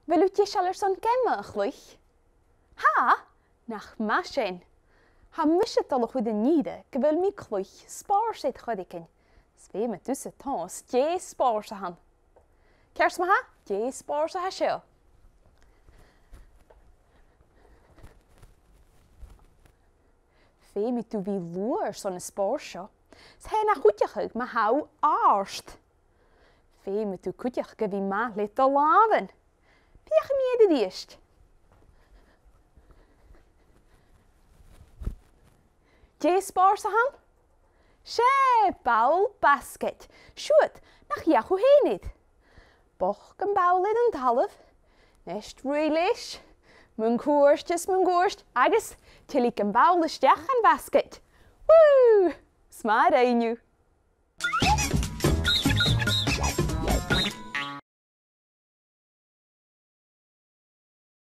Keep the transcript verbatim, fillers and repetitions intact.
A bheil thu deiseil airson geama a chluich? Tha! Nach math sin! Tha mise a' dol a chur an ìre gu bheil mi a' cluich spòrs air choreigin. 'S feumaidh tusa tomhas dè an spòrs a th' ann. Ceart ma-thà, dè an spòrs a tha seo? Feumaidh tu a bhith luath airson an spòrs seo. 'S e na chuideachadh ma tha thu àrd. Feumaidh tu cuideachd a bhith math le do làmhan. Feuchaidh mi air a-rithist. Dè an spòrs a th' ann? 'S e ball-basgaid. Siuthad, nach fheuch thu fhèin iad? Bochd am ball air an talamh. A-nis ruith leis. Mun cuairt is mun cuairt. Agus tilg am ball a-steach dhan bhasgaid. Woo! 'S math a rinn thu.